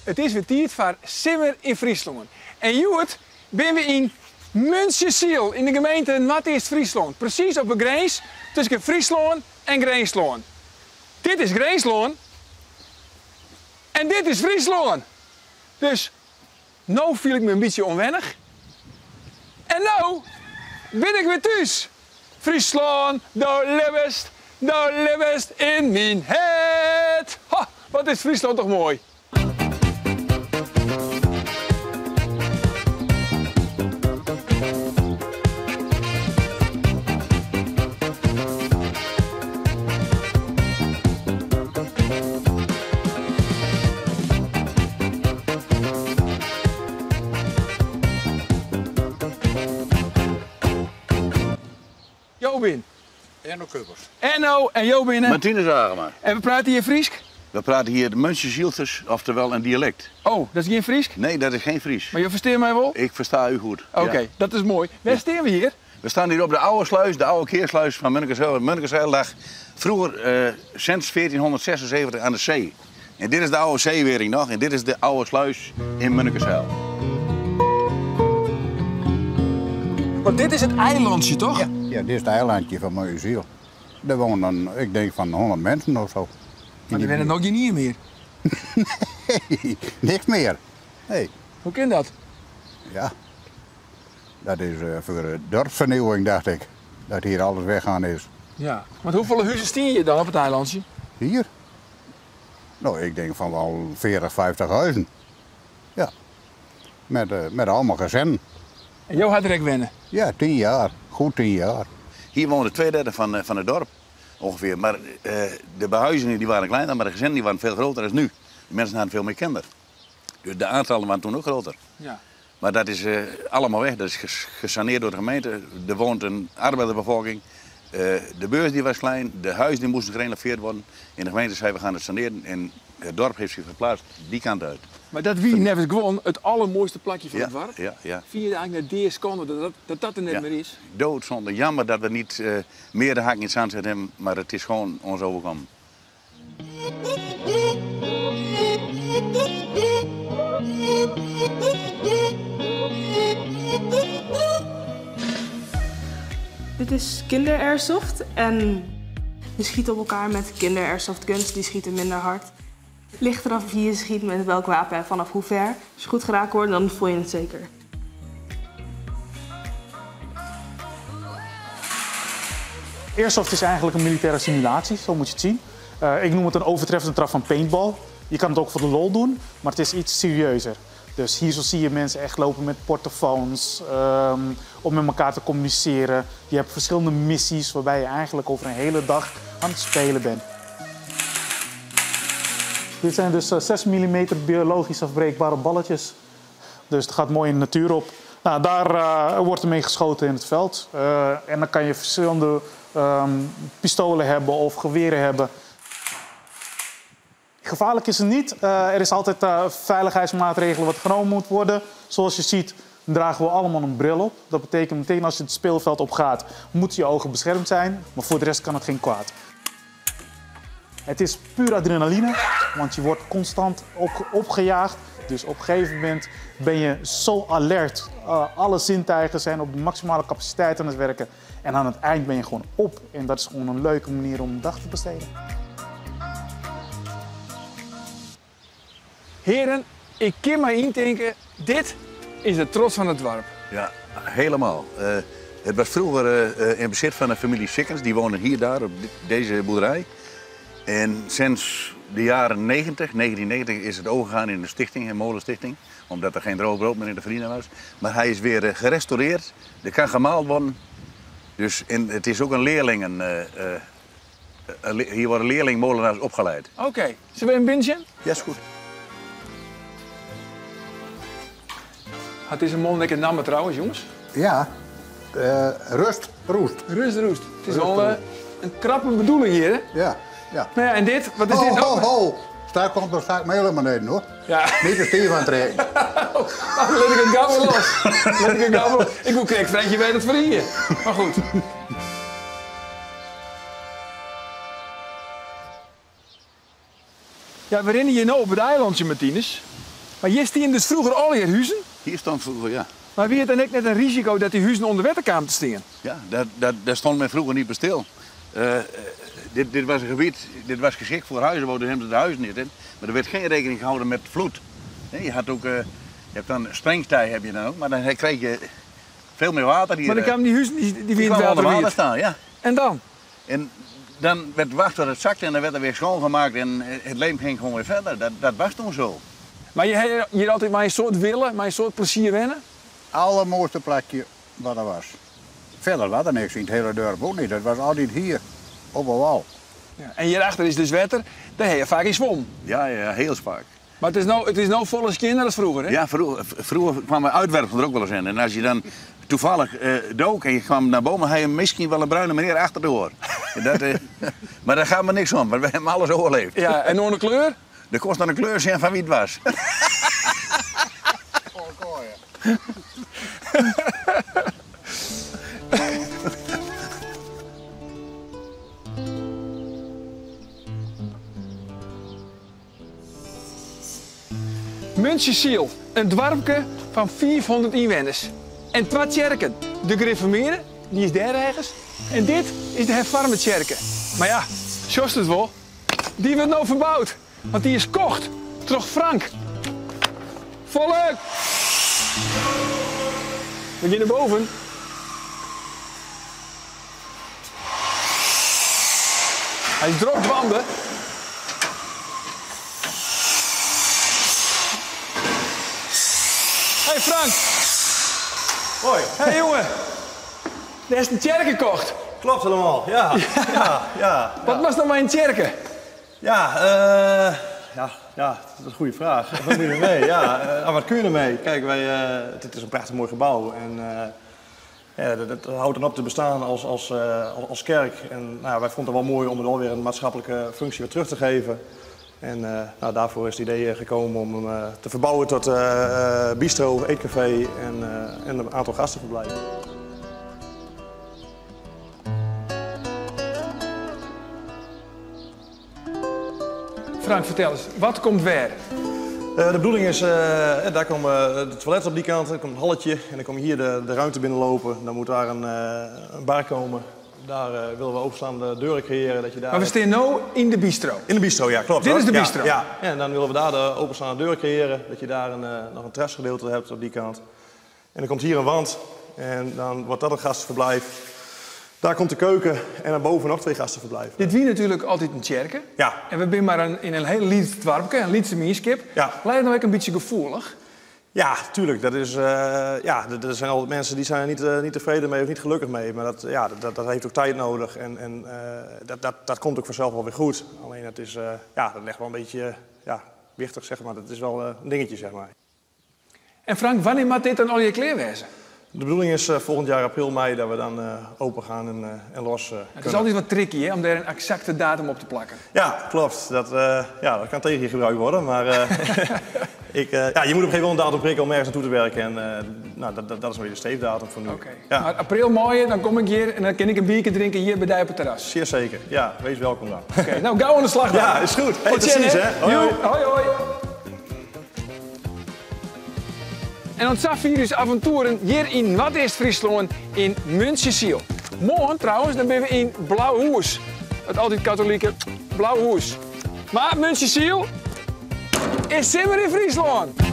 It is wer tiid foar Simmer yn Fryslân. En hjoed binne we yn Muntsjesyl yn de gemeente Noardeast-Fryslân, presys op de grins tusken Fryslân en Grinslân. Dit is Grinslân en dit is Fryslân. Dus no fiel ik my in bytsje ûnwennich. En no bin ik wer thús. Fryslân, do libbest, do libbest yn myn hert. Ho, wat is Fryslân toch moai. Jo bin? Enno Kuipers. Enno en jo binne? Martinus Agema. En we prate hjir Frysk? We prate hjir Muntsjesylsters, oftewel in dialekt. Oh, dat is gjin Frysk? Nee, dat is geen Fries. Mar jo ferstean my wol? Ik fersta u goed. Oké, ja. dat is moai. Wêr stean we hjir? We staan hier op de oude sluis, de oude keersluis van Munnekezijl. Munnekezijl lag vroeger eh, sinds 1476 aan de zee. En dit is de oude zeewering nog en dit is de oude sluis in Munnekezijl. Want dit is it eilantsje, toch? Ja, ja, dit is it eilandje fan Muntsjesyl. Dêr wonen, ik denk fan 100 minsken of zo. Mar der wennet no gjinien mear? Nee, niks mear. Nee. Hoe kin dat? Ja, dat is eh, voor de dorpsvernieuwing, dacht ik. Dat hier alles weggaan is. Ja, want hoefolle huzen stean hjir dan op it eilantsje? Hier? No, ik denk fan wel 40, 50 huizen. Ja. Met, eh, met allemaal gezinnen. En jo ha der ek wenne? Ja, 10 jaar. Goed 10 jaar. Hier woonde twee derde van, eh, van het dorp ongeveer. Maar eh, de behuizingen die waren kleiner, maar de gezinnen die waren veel groter dan nu. De mensen hadden veel meer kinderen. Dus de aantallen waren toen ook groter. Ja. Maar dat is eh, allemaal weg. Dat is gesaneerd door de gemeente. Er woont een arbeidersbevolking. Eh, de beurs die was klein, de huizen die moesten gerenoveerd worden. En de gemeente zei we gaan het saneren. En het dorp heeft zich verplaatst die kant uit. Mar dat wie neffens guon it allermoaiste plakje fan Ja, it doarp. ja, ja. Fine je it eigentlik net deaskande dat dat, dat dat der net Ja. mear is? Doodzonde. Jammer dat we niet eh, meer de hak in het zand zetten hebben, maar het is gewoon ons overkomen. Dit is kinder-airsoft en je schiet op elkaar met kinder-airsoft guns, die schieten minder hard. Ligt eraf wie je schiet, met welk wapen en vanaf hoe ver. Als je goed geraakt wordt, dan voel je het zeker. Airsoft is eigenlijk een militaire simulatie, zo moet je het zien. Eh, ik noem het een overtreffende trap van paintball. Je kan het ook voor de lol doen, maar het is iets serieuzer. Dus hier zo zie je mensen echt lopen met portofoons, ehm, om met elkaar te communiceren. Je hebt verschillende missies waarbij je eigenlijk over een hele dag aan het spelen bent. Dit zijn dus 6 mm biologisch afbreekbare balletjes. Dus het gaat mooi in de natuur op. Nou, daar eh, wordt er mee geschoten in het veld. Eh, en dan kan je verschillende ehm, pistolen hebben of geweren hebben. Gevaarlijk is het niet. Eh, er is altijd eh, veiligheidsmaatregelen wat genomen moet worden. Zoals je ziet dragen we allemaal een bril op. Dat betekent meteen als je het speelveld op gaat, moeten je ogen beschermd zijn. Maar voor de rest kan het geen kwaad. Het is puur adrenaline, want je wordt constant opgejaagd. Dus op een gegeven moment ben je zo alert. Uh, alle zintuigen zijn op de maximale capaciteit aan het werken. En aan het eind ben je gewoon op. En dat is gewoon een leuke manier om een dag te besteden. Heren, ik kin my yntinke, dit is de trots fan it doarp. Ja, helemaal. Eh, het was vroeger eh, in bezit van de familie Sikkens. Die woonde hier daar op deze boerderij. En sinds de jaren 90, 1990 is het overgegaan in de stichting, een molenstichting. Omdat er geen droog brood meer in de verdienen was. Maar hij is weer gerestaureerd. Er kan gemaal worden. Dus en het is ook een leerlingen... hier worden leerlingmolenaars opgeleid. Oké, zullen we in binnen? Ja, is goed. Het is een mannelijke naam trouwens, jongens. Ja, uh, rust, roest. Rust, roest. Het is wel uh, een krappe bedoeling hier, hè? Ja, ja. Nou ja, en dit? Wat is ho, dit? Ho, ho. Daar komt er staat mij helemaal beneden, hoor. Ja. Niet de stief aan het trekken. Oh, lit ik it gau wer los. Lit ik it gau wer los. Ik woe krekt freegje wêr't it foar hie. Mar goed. Ja, we rinne hjir no op it eilantsje, Martinus. Mar hjir stienen dus froeger allegear huzen? Hier stond vroeger, ja. Mar wie it dan ek net in risiko dat dy huzen ûnder wetter kamen te stean? Ja, daar, daar, daar stond men vroeger niet bij stil. Uh, dit, dit was een gebied, dit was geschikt voor huizen, dus hebben ze de huizen niet in. Maar er werd geen rekening gehouden met vloed. Je had ook, uh, je hebt dan springtij heb je dan ook, maar dan kreeg je veel meer water hier. Maar dan kwamen die huizen die, die, die in het water, water staan, ja. En dan? En dan werd wacht tot het zakte en dan werd er weer schoongemaakt en het leem ging gewoon weer verder. Dat, dat was toen zo. Maar je hebt hier altijd maar een soort willen, maar een soort plezier wennen? Allermooiste plekje wat er was. Verder was er niks in het hele dorp ook niet. Dat was altijd hier, op een wal. Ja, en hierachter is dus wetter, daar heb je vaak in zwom. Ja, ja, heel vaak. Maar het is nou, het is nou volle kinderen als vroeger, hè? Ja, vroeger, vroeger kwamen uitwerpselen er ook wel eens in. En als je dan toevallig uh, dook en je kwam naar boven, had je misschien wel een bruine meneer achterdoor. dat, uh, maar daar gaat me niks om, want we hebben alles overleefd. Ja, en onder kleur? Er kost dan een kleur zijn van wie het was. Muntsjesyl, in doarpke fan 500 ynwenners. En twa tsjerken, de Gereformearde, dy is dêr ergens, en dit is de Herfoarme tsjerke. Mar ja, sjochst it wol, dy wurdt no ferboud, want dy is kocht troch Frank. Folk! We gean nei boven. Hy is drok dwaande. Hey Frank. Hoi. Hey jongen. Der is in tsjerke kocht. Klopt helemaal, ja. ja. ja, Wat was nou mei in tsjerke? Ja, uh, ja, ja, dat is een goede vraag. Wat moet je ermee? Ja, uh, wat kun je ermee? Kijk, wij, uh, het is een prachtig mooi gebouw. En, ja, dat, dat, houdt dan op te bestaan als, als, als kerk. En nou, wij vonden het wel mooi om het alweer een maatschappelijke functie weer terug te geven. En nou, daarvoor is het idee gekomen om hem te verbouwen tot bistro, eetcafé en, en een aantal gastenverblijven. Frank, vertel eens, wat komt waar? De bedoeling is, uh, daar komen de toiletten op die kant, er komt een halletje en dan kom je hier de, de ruimte binnenlopen. Dan moet daar een, een bar komen. Daar uh, willen we openstaande deuren creëren. Dat je daar... Maar we staan nu in de bistro? In de bistro, ja, klopt. Dit hoor. is de bistro? Ja, ja. En dan willen we daar de openstaande deuren creëren. Dat je daar een, nog een terrasgedeelte hebt op die kant. En dan komt hier een wand en dan wordt dat een gastenverblijf. Daar komt de keuken en daarboven nog twee gastenverblijven. Dit wie natuurlijk altyd in tsjerke. Ja. En we binne mar in, in in hiel lyts doarpke, in lytse mienskip. Ja. Lijkt het nou ek in bytsje gefoelich? Ja, tuurlijk. Dat is, uh, ja, er zijn altijd mensen die zijn er niet, uh, niet tevreden mee of niet gelukkig mee. Maar dat, ja, dat, dat heeft ook tijd nodig. En, en uh, dat, dat, dat komt ook vanzelf wel weer goed. Alleen het is, ja, dat ligt wel een beetje ja, wichtig, zeg maar. Dat is wel een dingetje, zeg maar. En Frank, wannear moat dit dan allegear klear wêze? De bedoeling is volgend jaar april, mei dat we dan open gaan en, en los Het is altijd wat tricky hè, om daar een exacte datum op te plakken. Ja, klopt. Dat, ja, dat kan tegen je gebruikt worden. Maar ik, ja, je moet op een gegeven moment een datum prikken om ergens naartoe te werken. En nou, dat, dat, dat is een beetje de streefdatum voor nu. Oké. Ja. Maar april, mei, dan kom ik hier en dan kan ik een biertje drinken hier bij jou op het terras. Zeer zeker. Ja, wees welkom dan. Oké, nou gau oan de slach dan. Ja, is goed. Hey, Tot tot ziens, hè. Hoi, hoi. hoi. En oant safier ús avontoeren hjir yn Noardeast-Fryslân yn Muntsjesyl. Moarn trouwens, dan binne we yn Blauhûs. It altyd katolike Blauhûs. Mar Muntsjesyl is simmer yn Fryslân.